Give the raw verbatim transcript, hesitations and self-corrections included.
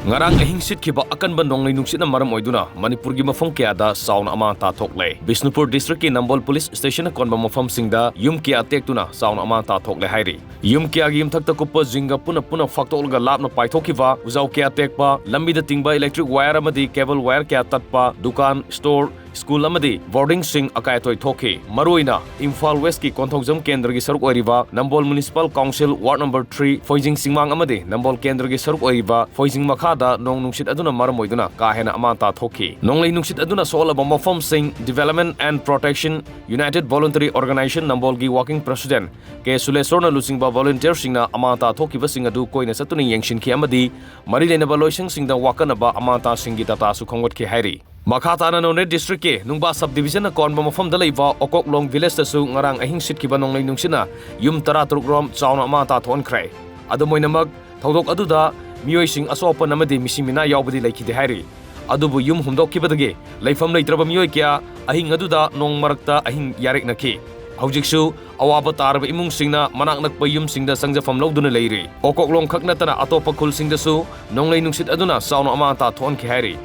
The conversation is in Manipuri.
ꯉꯔꯥꯡ ꯑꯍꯤꯡ ꯁꯤꯠꯈꯤꯕ ꯑꯀꯟꯕ ꯅꯣꯡꯂꯩ ꯅꯨꯡꯁꯤꯠꯅ ꯃꯔꯝ ꯑꯣꯏꯗꯨꯅ ꯃꯅꯤꯄꯨꯔꯒꯤ ꯃꯐꯝ ꯀꯌꯥꯗ ꯆꯥꯎꯅ ꯑꯃꯥꯡ ꯑꯇꯥ ꯊꯣꯛꯂꯦ꯫ ꯕꯤꯁꯅꯨꯄꯨꯔ ꯗꯤꯁꯇ꯭ꯔꯤꯛꯀꯤ ꯅꯝꯕꯣꯜ ꯄꯨꯂꯤꯁ ꯁ꯭ꯇꯦꯁꯟꯅ ꯀꯣꯟꯕ ꯃꯐꯝꯁꯤꯡꯗ ꯌꯨꯝ ꯀꯌꯥ ꯇꯦꯛꯇꯨꯅ ꯆꯥꯎꯅ ꯑꯃꯥꯡ ꯑꯇꯥ ꯊꯣꯛꯂꯦ ꯍꯥꯏꯔꯤ꯫ ꯌꯨꯝ ꯀꯌꯥꯒꯤ ꯌꯨꯝꯊꯛꯇ ꯀꯨꯞꯄ ꯖꯤꯡꯒ ꯄꯨꯟꯅ ꯄꯨꯟꯅ ꯐꯥꯛꯇꯣꯛꯂꯒ ꯂꯥꯞꯅ ꯄꯥꯏꯊꯣꯛꯈꯤꯕ, ꯎꯖꯥꯎ ꯀꯌꯥ ꯇꯦꯛꯄ, ꯂꯝꯕꯤꯗ ꯇꯤꯡꯕ ꯏꯂꯦꯛꯇ꯭ꯔꯤꯛ ꯋꯥꯌꯔ ꯑꯃꯗꯤ ꯀꯦꯕꯜ ꯋꯥꯌꯔ ꯀꯌꯥ ꯇꯠꯄ, ꯗꯨꯀꯥꯟ, ꯁ꯭ꯇꯣꯔ, ꯁ꯭ꯀꯨꯜ ꯑꯃꯗꯤ ꯕꯣꯔꯗꯤꯡꯁꯤꯡ ꯑꯀꯥꯏ ꯑꯇꯣꯏ ꯊꯣꯛꯈꯤ꯫ ꯃꯔꯨꯑꯣꯏꯅ ꯏꯝꯐꯥꯜ ꯋꯦꯁꯀꯤ ꯀꯣꯟꯊꯧꯖꯝ ꯀꯦꯟꯗ꯭ꯔꯒꯤ ꯁꯔꯨꯛ ꯑꯣꯏꯔꯤꯕ ꯅꯝꯕꯣꯜ municipal council ward number three Phoijing ꯆꯤꯡꯃꯥꯡ ꯑꯃꯗꯤ ꯅꯝꯕꯣꯜ ꯀꯦꯟꯗ꯭ꯔꯒꯤ ꯁꯔꯨꯛ ꯑꯣꯏꯔꯤꯕ ꯐꯣꯏꯖꯤꯡ ꯃꯈꯥꯗ ꯅꯣꯡ ꯅꯨꯡꯁꯤꯠ ꯑꯗꯨꯅ ꯃꯔꯝ ꯑꯣꯏꯗꯨꯅ ꯀꯥ ꯍꯦꯟꯅ ꯑꯃꯥꯡ ꯑꯇꯥ ꯊꯣꯛꯈꯤ꯫ ꯅꯣꯡꯂꯩ ꯅꯨꯡꯁꯤꯠ ꯑꯗꯨꯅ ꯁꯣꯛꯍꯜꯂꯕ ꯃꯐꯝꯁꯤꯡ Development and Protection United Voluntary Organisation ꯅꯝꯕꯣꯜꯒꯤ ꯋꯥꯔꯀꯤꯡ ꯄ꯭ꯔꯦꯁꯤꯗꯦꯟꯠ ꯀꯦ ꯁꯨꯂꯦꯁꯣꯔꯅ ꯂꯨꯆꯤꯡꯕ ꯚꯣꯂꯨꯟꯇꯤꯌꯔꯁꯤꯡꯅ ꯑꯃꯥꯡ ꯑꯇꯥ ꯊꯣꯛꯈꯤꯕꯁꯤꯡ ꯑꯗꯨ ꯀꯣꯏꯅ ꯆꯠꯇꯨꯅ ꯌꯦꯡꯁꯤꯟꯈꯤ ꯑꯃꯗꯤ ꯃꯔꯤ ꯂꯩꯅꯕ ꯂꯣꯏꯁꯪꯁꯤꯡꯗ ꯋꯥꯀꯠꯅꯕ ꯑꯃꯥꯡ ꯑꯇꯥꯁꯤꯡꯒꯤ ꯗꯇꯥꯁꯨ ꯈꯣꯝꯒꯠꯈꯤ ꯍꯥꯏꯔꯤ꯫ ꯃꯈꯥ ꯇꯥꯅ ꯅꯣꯅꯦ ꯗꯤꯁꯇ꯭ꯔꯤꯛꯀꯤ ꯅꯨꯡꯕꯥ ꯁꯕ ꯗꯤꯕꯤꯖꯟꯅ ꯀꯣꯟꯕ ꯃꯐꯝꯗ ꯂꯩꯕ ꯑꯣꯀꯣꯛꯂꯣꯡ ꯚꯤꯂꯦꯖꯇꯁꯨ ꯉꯔꯥꯡ ꯑꯍꯤꯡ ꯁꯤꯠꯈꯤꯕ ꯅꯣꯡꯂꯩ ꯅꯨꯡꯁꯤꯠꯅ ꯌꯨꯝ ꯇꯔꯥꯇꯔꯨꯛ ꯔꯣꯝ ꯆꯥꯎꯅ ꯑꯃꯥꯡ ꯑꯇꯥ ꯊꯣꯛꯍꯟꯈ꯭ꯔꯦ꯫ ꯑꯗꯨꯝ ꯑꯣꯏꯅꯃꯛ, ꯊꯧꯗꯣꯛ ꯑꯗꯨꯗ ꯃꯤꯑꯣꯏꯁꯤꯡ ꯑꯁꯣꯛ ꯑꯄꯟ ꯑꯃꯗꯤ ꯃꯤꯁꯤ ꯃꯤꯅꯥ ꯌꯥꯎꯕꯗꯤ ꯂꯩꯈꯤꯗꯦ ꯍꯥꯏꯔꯤ꯫ ꯑꯗꯨꯕꯨ ꯌꯨꯝ ꯍꯨꯝꯗꯣꯛꯈꯤꯕꯗꯒꯤ ꯂꯩꯐꯝ ꯂꯩꯇ꯭ꯔꯕ ꯃꯤꯑꯣꯏ ꯀꯌꯥ ꯑꯍꯤꯡ ꯑꯗꯨꯗ ꯅꯣꯡ ꯃꯔꯛꯇ ꯑꯍꯤꯡ ꯌꯥꯔꯦꯛꯅꯈꯤ꯫ ꯍꯧꯖꯤꯛꯁꯨ ꯑꯋꯥꯕ ꯇꯥꯔꯕ ꯏꯃꯨꯡꯁꯤꯡꯅ ꯃꯅꯥꯛ ꯅꯛꯄ ꯌꯨꯝꯁꯤꯡꯗ ꯆꯪꯖꯐꯝ ꯂꯧꯗꯨꯅ ꯂꯩꯔꯤ꯫ ꯑꯣꯀꯣꯛꯂꯣꯡ ꯈꯛ ꯅꯠꯇꯅ ꯑꯇꯣꯞꯄ ꯈꯨꯜꯁꯤꯡꯗꯁꯨ ꯅꯣꯡꯂꯩ ꯅꯨꯡꯁꯤꯠ ꯑꯗꯨꯅ ꯆꯥꯎꯅ ꯑꯃꯥꯡ ꯑꯇꯥ ꯊꯣꯛꯍꯟꯈꯤ ꯍꯥꯏꯔꯤ꯫